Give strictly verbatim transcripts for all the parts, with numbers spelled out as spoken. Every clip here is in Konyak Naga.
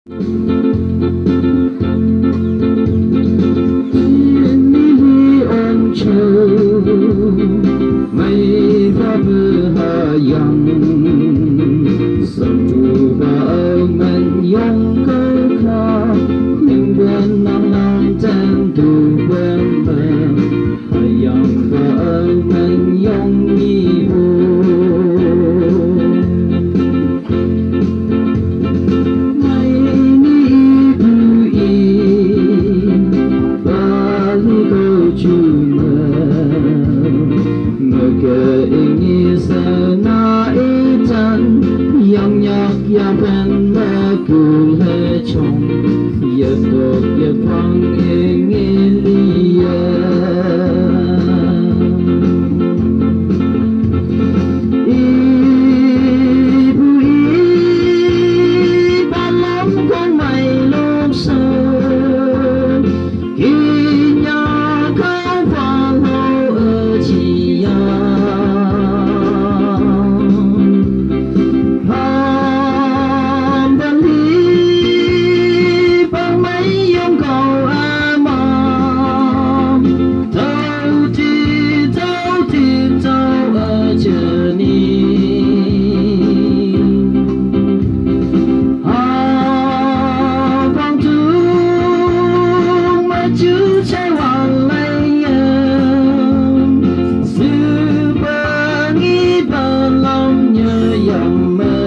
Ini ong chu mai ba bu ha yang. Sam bu ba au man yong kau kla. Ning ben nang lam ten du ben ben. Yang ba man yong ni bu. Mai ni bu i ba lu go chu ma. Ma ga i ni sa na i tan. Yang yak ya ben ma gu le chong. Yadok yafang engelia. Ibu i balam kong mai lok sa. Kinya kau fang ho e chia. Hambali pang mai yong kau ama. Tau ti, tau ti, tau a jani. Hambang tu maju cai wang lai ya. Subang i balam nya yamma.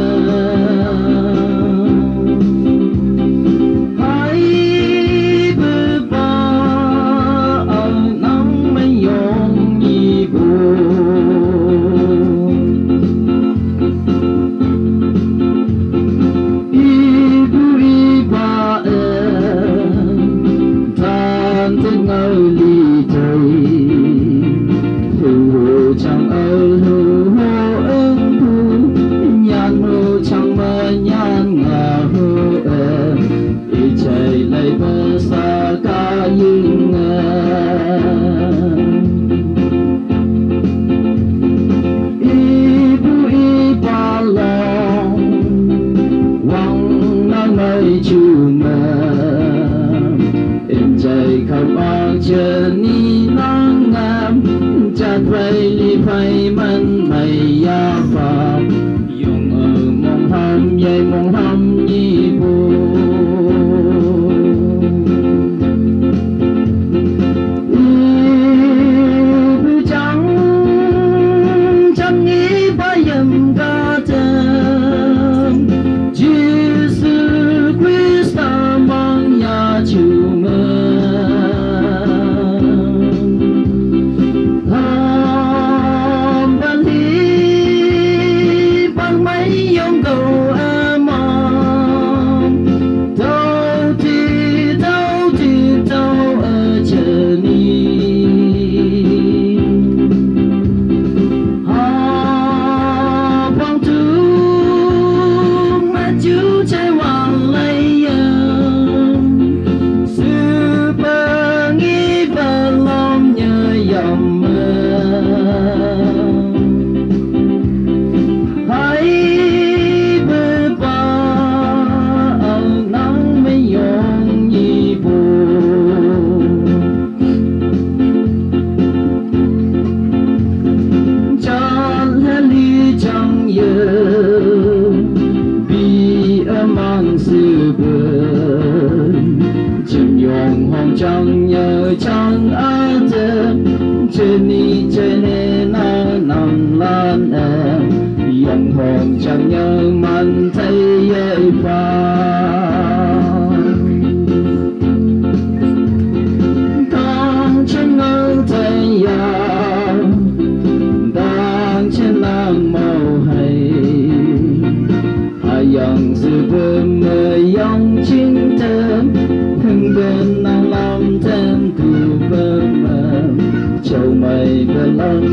Hai beba ang nang mayong ibu. Ibu iba em, tan tengau li tai. Hu hu chang au hu hu em hu, nyan hu chang ma nyan nga hu em. I chai lai ba sa ka ying em. Ibu iba long wang nang mai chu ma. Im jai kham ak chen ni nang ngam. Chat pai li pai man mai ya pa. Yong ơ mong ham yai mong ham ni bu. Ibu chang chang ni ba yam ka tem. Jisu Krista mang ya chu ma. Hambali pang mai yong kau ama. Tau ti, tau ti, tau a jani. Ha pang tu ma chu chai wang lai ya. Subang i balam nya yamma. Hai beba ang nang mayong ibu. Chan hali chang ye bi amang sebe. Chim yong hong chang ye chang a te. Cheni chene na nang lan e. Yong hong chang ye man te ye fa. Dang chen ngau tai ya, dang chen lang mau hai. Ha yang su bu me yang ching tem, heng ben nang lam tem tu bu me. Chau mai bu lam